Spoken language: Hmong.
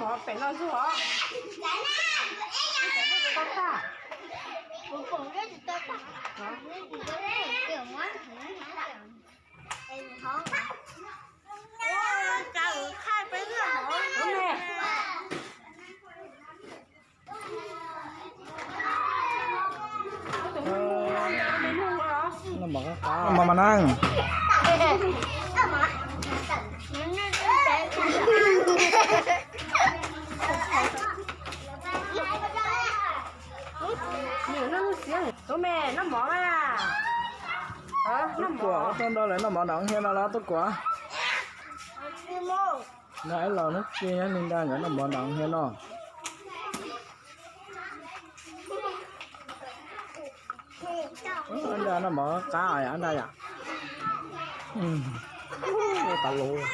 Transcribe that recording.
Pem no ntug os. Mos mas neej. Tub me noj mov na. Tub Kuam, tuaj nrog lawv noj mov nram hia no los Tub Kuam. Nrog ib los hnub ci nyob li ntag nkawd noj mov nram hia no. Ntag noj mov qab ntag yom. Ua tas los.